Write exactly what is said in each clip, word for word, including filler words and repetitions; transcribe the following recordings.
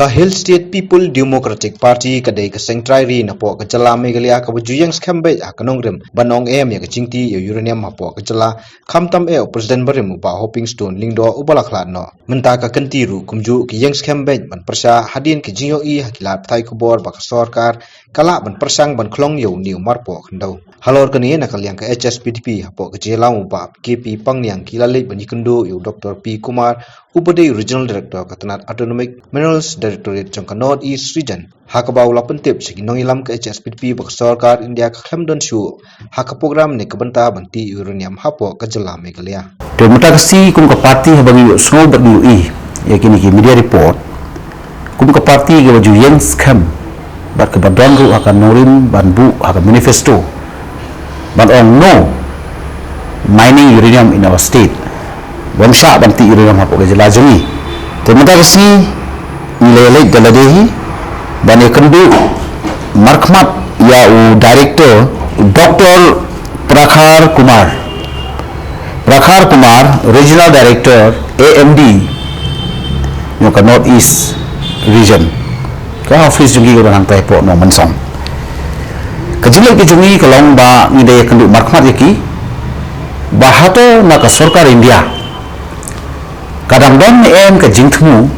Ka Hill State People Democratic Party ka dei ka seng trai ri napoh ka jylla Meghalaya kaba ju ïeng skhem beit ha ka nongrim ban ong em ïa ka jingtih ïa u uranium hapoh ka jylla, khamtam eh u President barim u Bah Hopingstone Lyngdoh uba la khlad noh. Mynta ka kynti ruh kumjuh ki ïeng skhem beit ban pyrshah hadien ka jingïohi ha ki lad pathai khubor ba ka sorkar ka lah ban pyrshang ban khlong ïa une u marpoh khyndew. Halor kane, na ka liang ka H S P D P hapoh ka jingïalam u Bah K P Pangniang ki la leit ban ïakynduh ïa u Doctor P Kumar, uba dei Regional Director ka tnat Autonomic Minerals Directorate jong ka North East Region, ha kaba u la pyntip sha ki nongïalam ka H S P D P ba ka sorkar India ka khlem don shuh ha ka program ne ka bynta ban tih uranium hapoh ka jylla Meghalaya. Te mynta ka sngi kum ka party, haba ngi ïohsngew bad ngi ïohi ïa kine ki media report, kum ka party kaba ju ïeng skhem bad kaba don ruh ha ka nongrim ban buh ha ka manifesto ban ong no mining uranium in our state. Bym shah ban tih uranium hapoh ka jylla jong ngi. Te mynta ka sngi ngi la leit da lade hi ban ïakynduh markhmat ïa u director, Doctor Prakhar Kumar. Prakhar Kumar, Regional Director A M D jong ka North East Region. Ka office jong ki ka don hangtai hapoh Nongmynsong. Ka jingleit ka jong ngi ka long ba ngi dei ïakynduh markhmat ïa ki ba hato na ka sorkar India ka dang don ne em ka jingthmu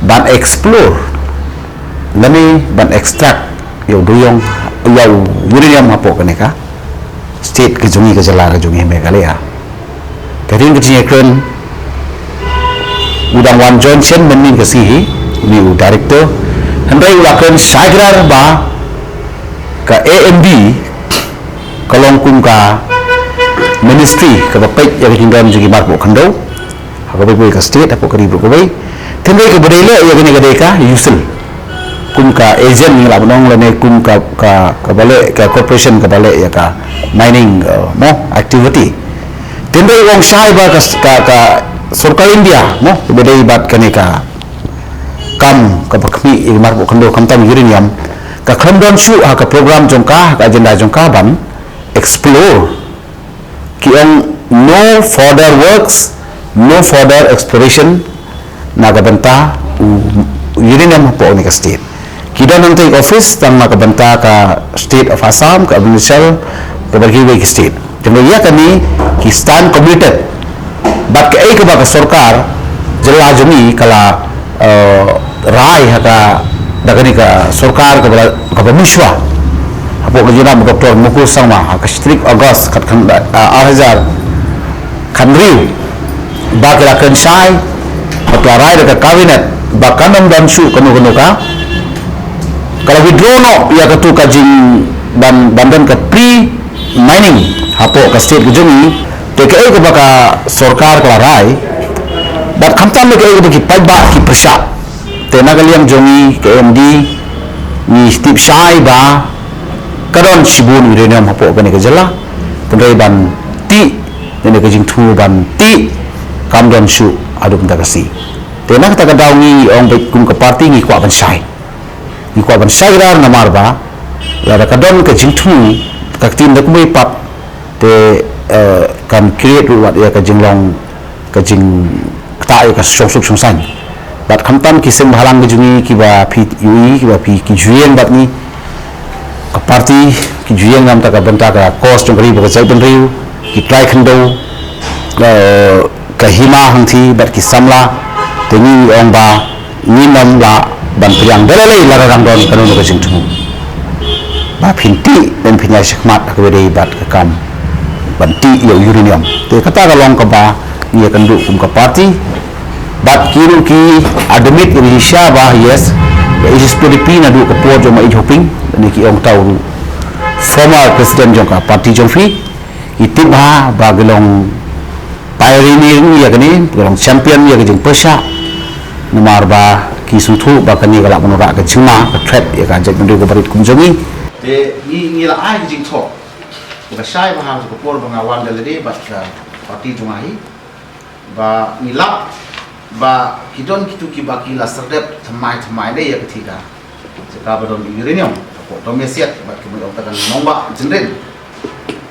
ban explore lane ban extract ïa u duriong, ïa u uranium hapoh kane ka state ka jong ngi, ka jylla ka jong ngi Meghalaya. Te hadien ka jingïakren u dang wan join shen mynnin ka sngi hi une u director, hynrei u la kren shai krar ba ka A M D ka long kum ka ministry kaba peit ïa ka jingdon jong ki marpoh khyndew ha kawei kawei ka state hapoh ka ri baroh kawei. Hynrei kaba dei leh ïa kane ka dei ka USIL kum ka agent, ngi lah ban ong, lane kum ka, ka, kaba leh, ka corporation kaba leh ïa ka mining, uh, mo activity. Hynrei u ong shai ba ka, ka, ka sorkar India mo kaba dei bad kane ka kam kaba khmih ïa ki marpoh khyndew khamtam uranium ka khlem don shuh ha ka program jong ka, ha ka agenda jong ka ban explore. Ki ong no further works, no further exploration na ka bynta u uranium hapoh kane ka state. Ki don hangtai office tang na ka bynta ka state of Assam, ka Arunachal, kaba kiwei ki state. Te ïa kane ki stand committed bad kaei kaba ka sorkar jylla jong ngi ka la, eh, rai ha ka, da kane ka sorkar kaba la, kaba mih shwa hapoh ka jingïalam u Doctor Mukul Sangma ha ka shi tarik August khatkhyndai, ah, ar hajar khathynriew, ba ka la kren shai, ba ka la rai da ka cabinet ba kan ym don shuh kano kano ka, ka la withdraw noh ïa katu ka jing ban, ban don ka free mining hapoh ka state ka jong ngi. Te kaei kaba ka sorkar ka la rai bad khamtam ne kaei kaba ki paidbah ki pyrshah. Te na ka liang jong ngi ka A M D ngi tip shai ba ka don shibun uranium hapoh kane ka jylla, hynrei ban tih, kane ka jingthmu ban tih kam don shuh haduh mynta ka sngi. Te na kata ka daw ngi ong beit kum ka party ngi kwah ban shai. Ngi kwah ban shai kdar namar ba lada ka don ka jingthmu, ka ktien da kumwei pat, te, eh, kan create ruh wat ïa ka jinglong, ka jingktah ïa ka shongsuk shongsaiñ. Bad khamtam ki seng bhalang ka jong ngi kiba phi ïohi, kiba phi ki ju ïeng bad ngi, ka party ki ju ïeng namar ka bynta ka cause jong ka ri bad ka jaitbynriew, ki trai khyndew, eh, ka hima hangthie bad ki samla. Te ngi ong ba ngin ym lah ban pdiang da lei lei lada dang don kano kano ka jingthmu ba phin tih, ban phin ïaishah khmat ha kaba dei bad ka kam ban tih ïa u uranium. Te kata ka long kaba ngi ïakynduh kum ka party. Bad ki ruh ki admit, ki ïa shisha ba yes, ka H S P D P naduh ka por jong ma H. Hoping, lane ki ong tau ruh former president jong ka party jong phi, ki tip bha ba ki long pioneer ïa kane, ki long champion ïa ka jingpyrshah. Namar ba ki sngewthuh ba kane ka lah ban wanrah ka jingma, ka threat ïa ka jaitbynriew kaba rit kum jong ngi. Te ngi, ngi la ai ka jingthoh kaba shai bha ha ka por ba nga wan da lade bad ka party jong nga hi, ba ngi lap ba ki don kitu kiba ki la serdep thymmai thymmai ne ïa ka thika, jaka ba don uranium, ka pok dom ïa siat bad ki mut ong ta ka nongbah jynren.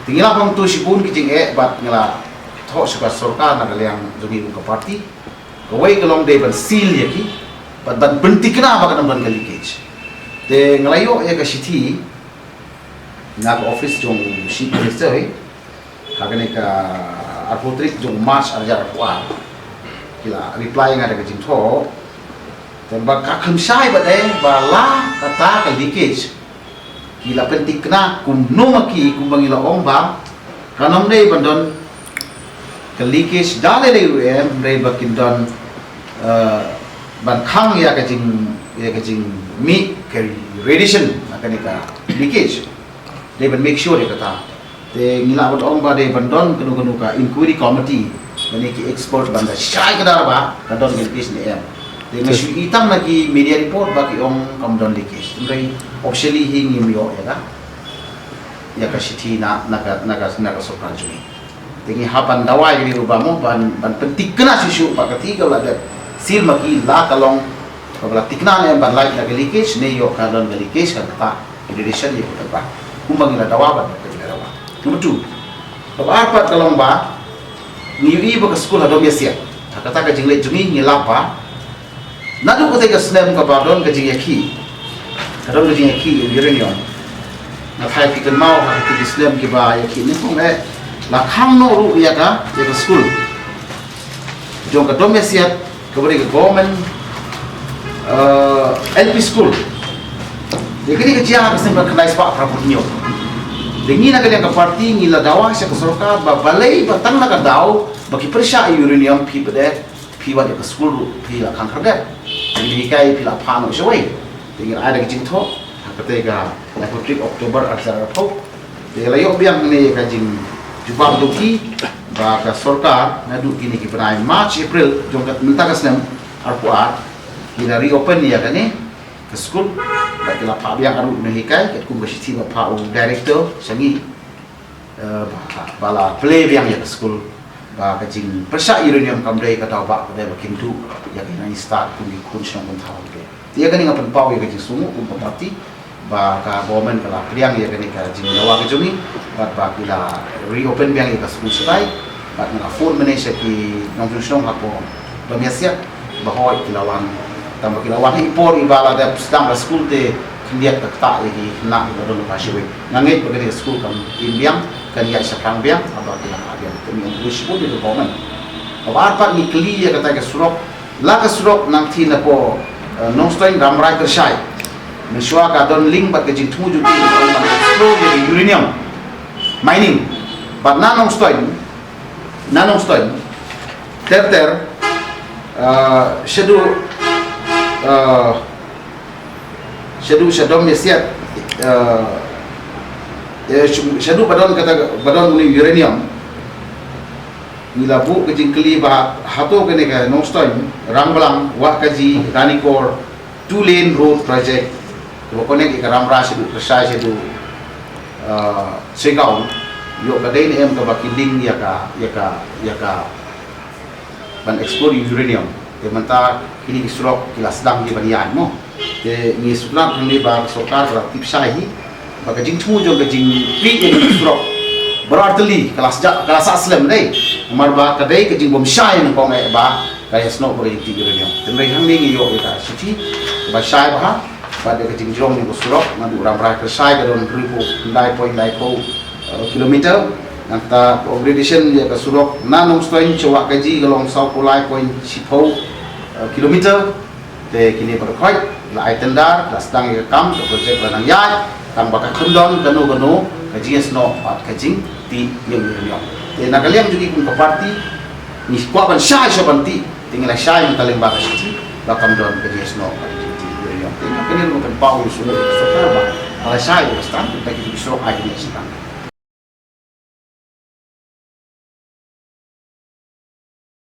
Te ngi lap hangtu shibun ki jingeh bad ngi la thoh sha ka sorkar na ka liang jong ngi kum ka party. Kawei ka long dei ban seal ïa ki, Ban, ban pynthikna ba kan ym don ka leakage. Te nga la ïoh ïa ka shithi na ka office jong u Chief Minister, eh, ha kane ka arphew tarik jong March arhajar arphew ar. Ki la reply nga da ka jingthoh. Te ba ka kham shai ba dei ba la kata ka leakage. Ki la pynthikna kumno ma ki kumba ngi la ong ba kan ym dei ban don ka leakage da lei lei ruh em, hynrei ba kin don, eh, ban khang ïa ka jing, ïa ka jingmih ka radiation na kane ka leakage. Dei ban make sure ïa kata. Te ngi lah ban ong ba dei ban don kano kano ka inquiry committee, lane ki expert ban da shai kdar ba ka don ka leakage ne em. Te nga shu i tang na ki media report ba ki ong kam don leakage. Hynrei officially hi ngim ïoh ïa ka, ïa ka shithi na, na ka, na ka, na ka sorkar jong ngi. Te ngi hap ban dawa ïa kane ruh ba mo ban, ban pynthikna shuh shuh ba ka thikna la dep seal ma ki la ka long ba la thikna ne ban lait na ka leakage ne ïoh ka don ka leakage kan kata. Ki dei shen ïa ka ba kumba ngi la dawa ban ka ngi la dawa. Number two. Kaba ar pat ka long ba ngi ïohi ba ka skul ha Domiasiat. Ha kata ka jingleit jong ngi ngi lap ba naduh katei ka snem kaba don ka jingïakhih, ka don ka jingïakhih ïa u uranium. Nga tharai phi kynmaw ha katei ka snem kiba ïakhih nyngkong eh la khang noh ruh ïa ka, ïa ka skul jong ka Domiasiat kaba dei ka government, eh, L P school. Te kane ka jia ha ka snem khatkhyndai spah phra phew hynñiew. Te ngi na ka liang ka party ngi la dawa sha ka sorkar ba balei ba tang na ka daw ba ki pyrshah ïa u uranium phi pat de phi wad ïa ka skul ruh phi la khang khyrdep. Phi hikai phi la phah noh shawei. Te ngi la ai da ka jingthoh ha katei ka laiphew tarik October arhajar arphew. Te la ïoh biang ne ka jingjubab jong ki ba ka sorkar naduh kine ki bnai March, April jong ka mynta ka snem arphew ar ki la reopen ïa kane ka skul. Ba ki la phah biang ruh ne hikai katkum ka shithi ba phah u director sha ngi. Eh, ba, ba la plie biang ïa ka skul ba ka jingpyrshah uranium kam dei ka daw ba ka dei ba kin duh ïa ka nang stad kum ki khun shnong kum thaw. Te ïa kane nga pynpaw ïa ka jingsngewnguh kum ka party ba ka government ka la pdiang ïa kane ka jingdawa ka jong ngi bad ba ki la reopen biang ïa ka skul shatai bad nga la phone mynne sha ki nongshong shnong hapoh Domiasiat ba hooid ki la wan. Tang ba ki la wan ha i por iba la dep sdang ka skul te khyndiat ka ktah ïa ki khynnah kiba don lypa shawei. Nga ngeit ba kane ka skul kan im biang, kan ïaid shaphrang biang haba ki la phah biang. Te ngi ong khublei shibun ïa ka government. Kaba ar pat ngi kylli ïa kata ka surok, la ka surok Nangthin napoh, eh, Nongstoiñ Rambrai Kyrshai. Mynshuwa ka don link bad ka jingthmu jong ki ban explore ïa ka uranium mining. Bad na Nongstoiñ Na Nongstoiñ ter ter, ah, shaduh, ah, shaduh sha Domiasiat, ah, eh, shaduh ba don kata ba don une u uranium. Ngi la buh ka jingkylli ba hato kane ka Nongstoiñ, Rangblang, Wahkaji, Ranikor, two lane road project kaba connect ïa ka Rambrai shaduh Kyrshai shaduh, ah, Segaon, ïoh ka dei ne em kaba ki link ïa ka, ïa ka, ïa ka ban explore uranium. Te mynta kine ki surok ki la sdang hi ban ïaid mo. Te ngi sngewtynnat hangne ba ka sorkar ka la tip shai hi ba ka jingthmu jong ka jingpynïaid ïa ka surok baroh artylli ka la sdang, ka la sah slem dei. Namar ba ka dei ka jingbym shai nyngkong eh ba ka ïasnoh ba ka jingtih uranium. Te hynrei hangne ngi ïoh ïa ka shithi ba shai bha bad ïa ka jingjrong ïa ka surok naduh Rambrai Kyrshai ka don hynriewphew khyndai point laiphew, eh, kilometer. Nangta ka upgradation ïa ka surok na Nongstoiñ sha Wahkaji ka long sawphew lai point shiphew, eh, kilometer. Te kine baroh khoit la ai tender, la sdang ïa ka kam, ka project la nang ïaid, tang ba ka kham don kano kano ka jingïasnoh bad ka jingtih ïa u uranium. Te na ka liang jong ngi kum ka party ngi kwah ban shai sha ban tih, te ngi la shai mynta lyngba ka shithi ba kam don ka jingïasnoh bad ka jingtih ïa u uranium. Te na ka liang ngi pynpaw ïa u sngewbha ïa ka sorkar ba la shai ïa ka sdang, te ki surok ai ki sdang.